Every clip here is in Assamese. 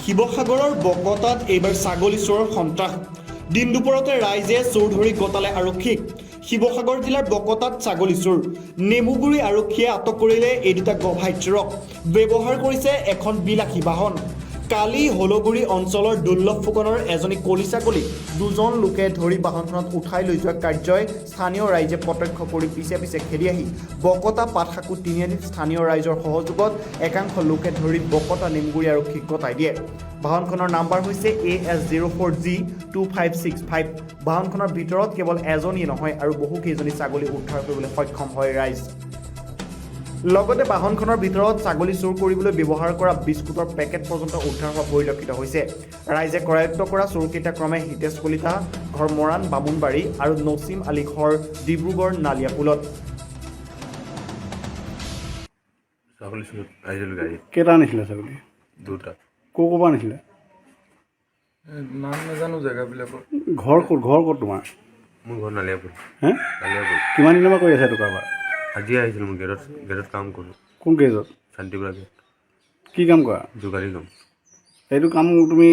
শিৱসাগৰৰ বকতাত এইবাৰ ছাগলী চোৰৰ সন্ত্ৰাস। দিন দুপৰতে ৰাইজে চোৰ ধৰি গতালে আৰক্ষীক। শিৱসাগৰ জিলাৰ বকতাত ছাগলী চোৰ। নেমুগুৰি আৰক্ষীয়ে আটক কৰিলে এই দুটা গভাইত চোৰক। ব্যৱহাৰ কৰিছে এখন বিলাসী বাহন। কালি হলগুৰি অঞ্চলৰ দুৰ্লভ ফুকনৰ এজনী কলি ছাগলী দুজন লোকে ধৰি বাহনখনত উঠাই লৈ যোৱা কাৰ্যই স্থানীয় ৰাইজে প্ৰত্যক্ষ কৰি পিছে পিছে খেদি আহি বকতা পাটসাঁকো তিনিআলিত স্থানীয় ৰাইজৰ সহযোগত একাংশ লোকে ধৰি বকতা নেমুগুৰি আৰক্ষীক গতাই দিয়ে। বাহনখনৰ নাম্বাৰ হৈছে AS 04 G 2565। বাহনখনৰ ভিতৰত কেৱল এজনীয়ে নহয়, আৰু বহুকেইজনী ছাগলী উদ্ধাৰ কৰিবলৈ সক্ষম হয় ৰাইজ। লগতে বাহনখনৰ ভিতৰত ছাগলী চুৰ কৰিবলৈ ব্যৱহাৰ কৰা বিস্কুটৰ পেকেট পৰ্যন্ত উদ্ধাৰ হোৱা পৰিলক্ষিত হৈছে। ৰাইজে কৰায়ত্ব কৰা চোৰকেইটা ক্ৰমে হিতেশ কলিতা, ঘৰ মৰাণ বামুণবাৰী আৰু নচিম আলী, ঘৰ ডিব্ৰুগড় নালিয়াপুলত। ছাগলী চুৰ আহিছিল গাড়ীত। কেইটা আনিছিলে ছাগলী? দুটা। ক'ৰ ক'ৰ পৰা আনিছিলে? নাম নাজানো জেগাবিলাকৰ। ঘৰ ক'ত, ঘৰ ক'ত তোমাৰ? মোৰ ঘৰ নালিয়াপুৰ। হে? নালিয়াপুৰ। কিমান দিনৰ পৰা কৰি আছে এইটো কাৰবাৰ? আজি আহিছিল। মই গেটত কাম কৰোঁ। কোন গেৰেজত? শান্তিপুৰা গেট। কি কাম কৰা? যোগালী কাম। এইটো কাম তুমি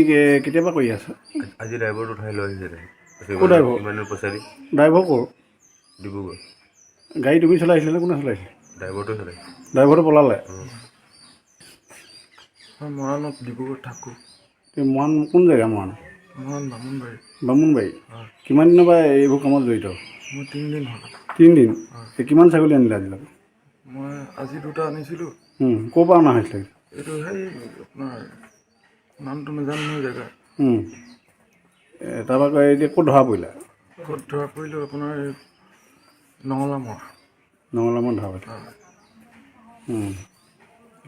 কেতিয়াৰ পৰা কৰি আছা? আজি ড্ৰাইভাৰটো উঠাই লৈ আহিছে। ক'ৰ ড্ৰাইভাৰ? ইমান পইচা দি। ড্ৰাইভাৰ ক'ৰ? ডিব্ৰুগড়। গাড়ী তুমি চলাইছিলা নে কোনে চলাইছিলে? ড্ৰাইভাৰটোৱে চলাই। ড্ৰাইভাৰটো পলালে? মই মৰাণত, ডিব্ৰুগড়ত থাকোঁ। তুমি মৰাণ, কোন জেগা মৰাণ? মৰাণ বামুণবাৰী। বামুণবাৰী। হয়। কিমান দিনৰ পৰা এইবোৰ কামত জড়িত? মোৰ 3 দিন হ'ল। 3 দিন। এই কিমান ছাগলী আনিলা আজিলৈকে? মই আজি দুটা আনিছিলোঁ। ক'ৰ পৰা অনা হৈছিলে? এইটো সেই আপোনাৰ নামটো নাজানো নহয় জেগা। তাৰপৰা আকৌ এতিয়া ক'ত ধৰা পৰিলা? ক'ত ধৰা পৰিলোঁ আপোনাৰ এই নঙলামৰা। নঙলামত ধৰা পৰিলা।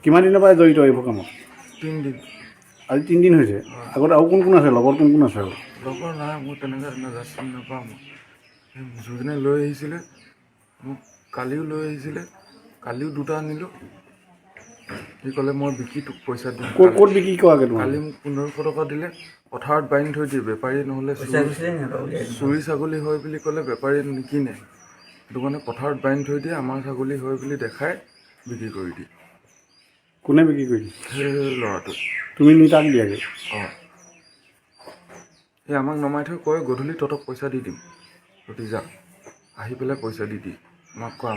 কিমান দিনৰ পৰা জড়িত এইবোৰ কামত? 3 দিন। আজি 3 দিন হৈছে। আগতে আৰু কোন কোন আছে লগত, কোন কোন আছে আৰু? লগৰ নাই মোৰ তেনেকৈ, নাজা চিনি নাপাওঁ মই। সেই যোনে লৈ আহিছিলে মোক, কালিও লৈ আহিছিলে, কালিও দুটা আনিলোঁ। সি ক'লে মই বিকি তোক পইচা দিম। ক'ত ক'ত বিক্ৰী কৰাগৈ তোমাৰ? কালি মোক 1500 টকা দিলে। পথাৰত বান্ধি থৈ দিয়ে বেপাৰী, নহ'লে চুৰি ছাগলী হয় বুলি ক'লে বেপাৰী নিকিনে। সেইটো কাৰণে পথাৰত বান্ধি থৈ দিয়ে, আমাৰ ছাগলী হয় বুলি দেখাই বিক্ৰী কৰি দিয়ে। কোনে বিক্ৰী কৰি দিছে? সেই ল'ৰাটো। তুমি নি তাক দিয়াগৈ? অঁ, সেই আমাক নমাই থৈ কয়, গধূলি তহঁতক পইচা দি দিম, তহঁতি যা। আহি পেলাই পইচা দি দি আমাক কয়,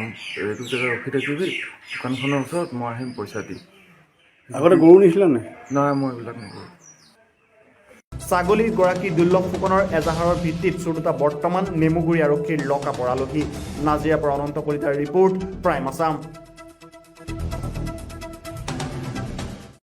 এইটো জেগাত ৰখি থাকিবি দোকানখনৰ ওচৰত, মই আহিম, পইচা দিম। আগতে গৰু নিছিলা নে? নাই, মই এইবিলাক নকৰোঁ। ছাগলীৰ গৰাকী দুৰ্লভ ফুকনৰ এজাহাৰৰ ভিত্তিত চোৰ দুটা বৰ্তমান নেমুগুৰি আৰক্ষীৰ লকাপৰ আলহী। নাজিৰাৰ পৰা অনন্ত কলিতাৰ ৰিপৰ্ট, প্ৰাইম আছাম।